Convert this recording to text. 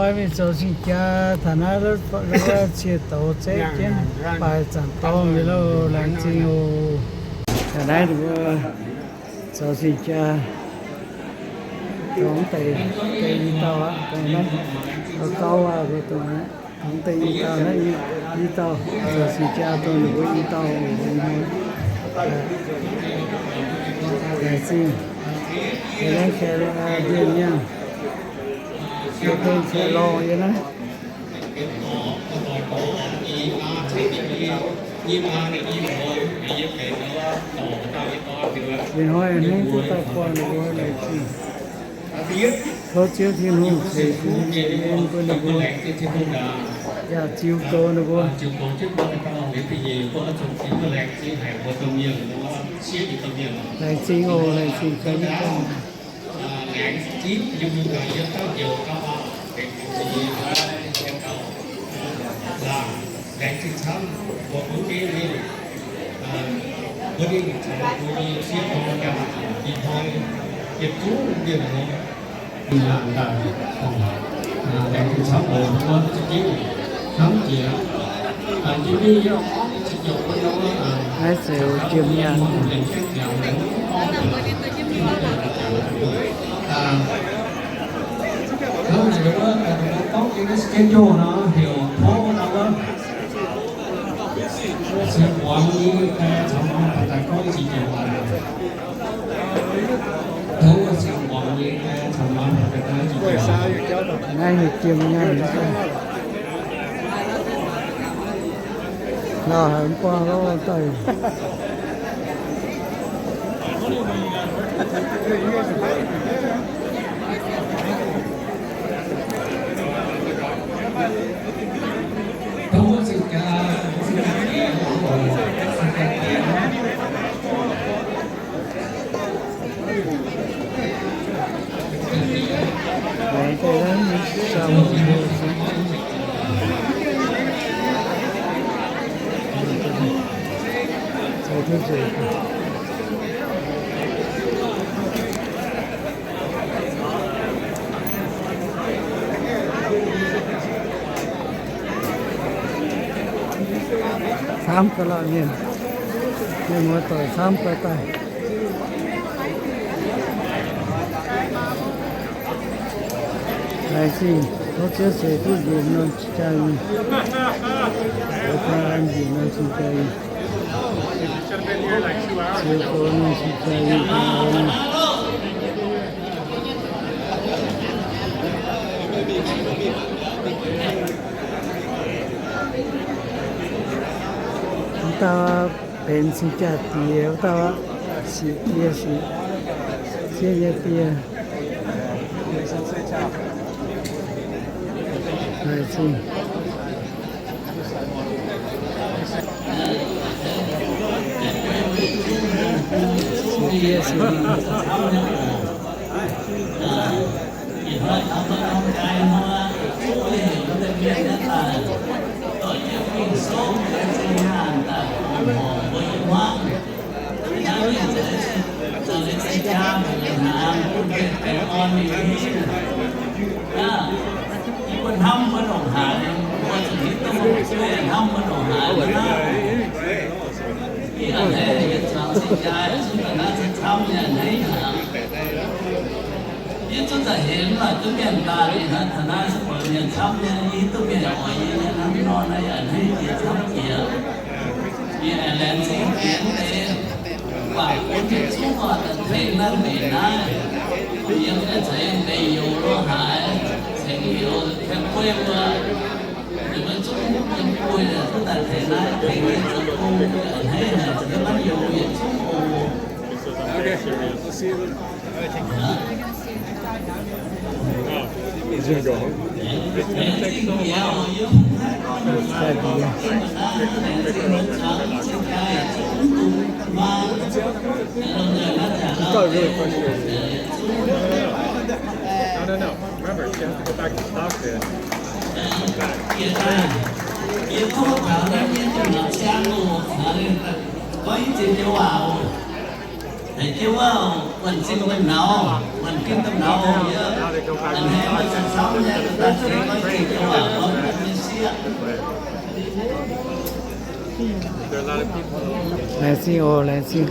Mingh zoux cing-jaa taux naaiv, cie douz zeqv jienv baaix zaangc dorn nyei loh, laengz zingh oc. Taux naaiv ninh mbuo zoux cing-jaa, dongh deix, deix i dauh aqv, dongh naaiv, gauh gauh aqv, mbuo dongh naaiv, dongh deix i dauh naaiv, i dauh zoux cing-jaa dongh ninh mbuo i dauh oc. Laengz zingh, laengz zingh, laengz zingh, laengz zingh, laengz zingh, laengz zingh, laengz zingh, Ih hnoi hnangv duqv daaih buangh ninh mbuo laengz zingh. Tov Ziouv Tin-Hungh ceix fuqv ceix en bun ninh mbuo, yaac ziux goux ninh mbuo. Laengz zingh oc, laengz zingh. Naaiv se jiem nyaanh. Naaiv nyei jiem nyaanh. Nor haaix mv buangh lorh daaih. Camv gaax lorqc mienh, mienh muoz-doic camv gaax daaih. Laengz zingh, tov Ziouv ceix fuqv njiec norm cing-jaa mingh. Tov Ziouv an njiec norm cing-jaa mingh. Ziouv goux norm cing-jaa mingh. Mv dauh benx cing-jaa diex, mv dauh siqc diex, siqc sieqv nyei diex. Laengz zingh. Siqc diex, siqc Yie zungv za'heix mv baac duqv mienh daaih liuz hnangv taux naaiv se buatc mienh camv nyei, yie hiuv duqv mienh oix yie nyei hnangv nor naaiv yaac hneiv jiex camv jiex. Yie aengx laengz zingh aengx deix guangc bun yietc zungv oix daaih tengx naaiv mbenc naaiv. Yie mv gaengh ceix mbenc youz lo haaix, cengx youz tengx guei mbuo, ninh mbuo zungv yiem guei duqv daaih tengx naaiv, tengx yietc zungv gong, a'hneiv haic, maiv youz yietc zungv oc. No, no, no. Remember, she has to go back to Stockton. Yie tov taux naaiv mienh duqv nor ciangv oc, gorngv i ziex joux waac oc. Haiz jienv wuov, wuonh zinh wuonh nauz, wuonh ginh wuonh nauz oc. Yie Laengz zingh oc, laengz zingh.